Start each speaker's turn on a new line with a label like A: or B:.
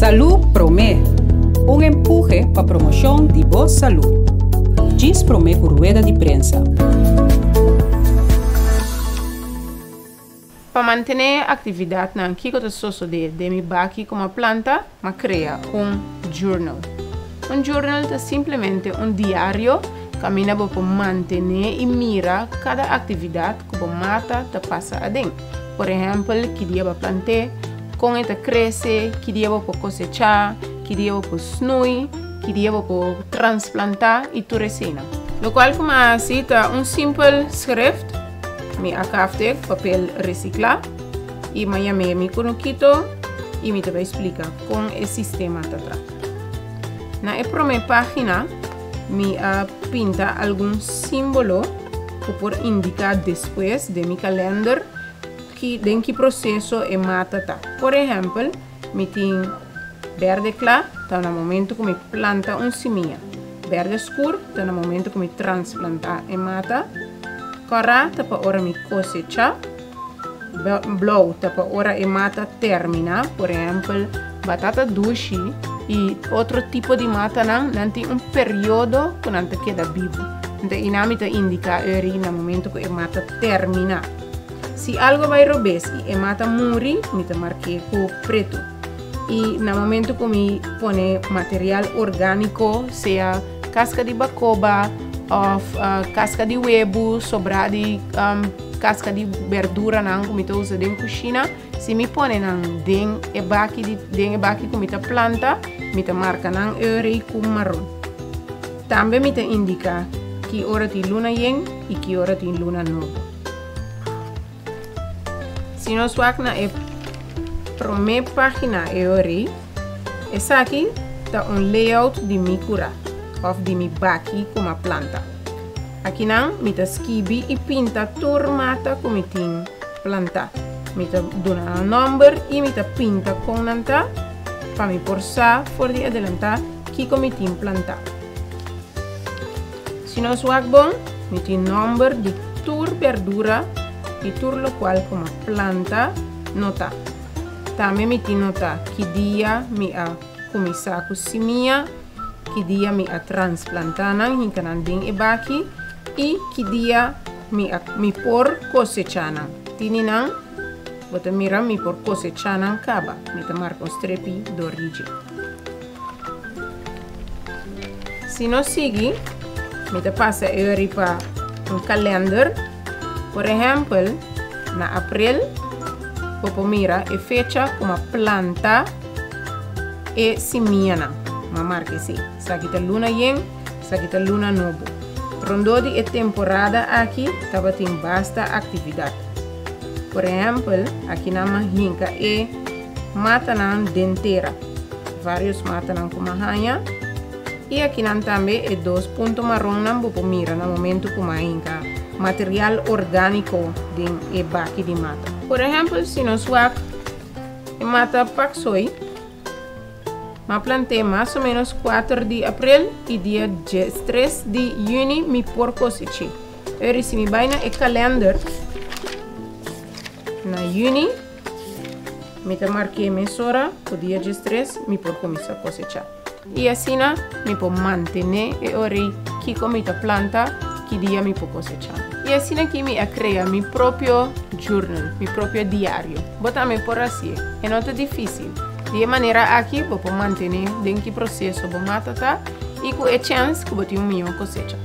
A: Salú Promé, un empuhe pa promoshon di bo salú. Djis promé ku rueda di prensa.
B: Pa mantené e aktividatnan kiko ta sosodé den mi baki komo planta, m'a krea un journal. Un journal ta simplemente un diario kaminda bo por mantené i mira kada aktividat ku bo mata ta pasa aden. Por ehèmpel, ki dia bo a plant'é, kon e ta krese, ki dia bo por kosechá, ki dia bo por snui, ki dia bo por transplantá i tur eseinan. Lokual ku m'a hasi ta un simpel schrift. Mi a kafte papel resiklá i m'a yam'é mi kunukito i mi ta bai splika kon e sistema ta traha. Na e promé página mi a pinta algun símbolo ku por indiká despues den mi kalènder ki den ki proseso e mata ta. Por ehèmpel, mi tin bèrdè kla ta na momentu ku mi planta un simia. Bèrdè skur ta na momentu ku mi transplantá e mata. Kòrá ta pa ora mi kosechá. Blou ta pa ora e mata terminá. Por ehèmpel, batata dushi i otro tipo di matanan, nan tin un periodo ku nan ta keda bibu. Anto einan mi ta indiká eri na momentu ku e mata terminá. Si algu bai robes i e mata muri, mi ta mark'é ku pretu. I na momentu ku mi pone material orgániko, sea kaska di bakoba òf kaska di webu, sobrá di kaska di berduranan ku mi ta usa den kushina, si mi pone nan den e baki di den e baki ku mi ta planta, mi ta marka nan eur ku maron. Tambe mi ta indiká ki ora tin luna yen i ki ora tin luna nobo. Si nos wak na e promé página e ori, esaki ta un layout di mi kurá òf di mi baki ku m'a planta. Akinan mi ta skibi i pinta tur mata ku mi tin plantá. Mi ta duna nan nòmber i mi ta pinta kon nan ta pa mi por sa for di adelantá kiko mi tin plantá. Si nos wak bon, mi tin nomber di tur berdura i tur lokual ku m'a planta notá. Tambe mi tin notá ki dia mi a kuminsá ku simia, ki dia mi a transplantá nan, hinka nan den e baki i ki dia mi a mi por kosechá nan. Tini nan, bo ta mira mi por kosechá nan kaba. Mi ta marka un strepi dor di dje. Si nos sigui, mi ta pasa e riba un kalender. Por ehèmpel, na aprel bo por mira e fecha ku m'a planta e simianan. M'a marka esei. Esaki ta luna yen, esaki ta luna nobo. Rondó di e temporada aki tabatin basta aktividat. Por ehèmpel, akinan m'a hinka e matanan den tera. Varios matanan ku m'a haña. I akinan tambe e dos punto maronnan bo por mira na momento ku m'a hinka material orgániko den e baki di mata. Por ehèmpel, si nos wak e mata paksoi, m'a plant'é mas o ménos kuater di aprel i dia diestres di yüni mi por kosech'é. Eri si mi bai na e kalènder na yüni, Mi ta mark'é mesora ku dia diestres mi por kuminsá kosechá. I asina mi por mantené e ora ei kiko mi ta planta, ki dia mi por kosechá. I asina aki mi a krea mi propio journal, mi propio diario. Bo tambe por hasié, e no ta difísil. Di e manera aki bo por mantené den ki proseso bo mata ta i ku e chèns ku bo tin un mihó kosecha.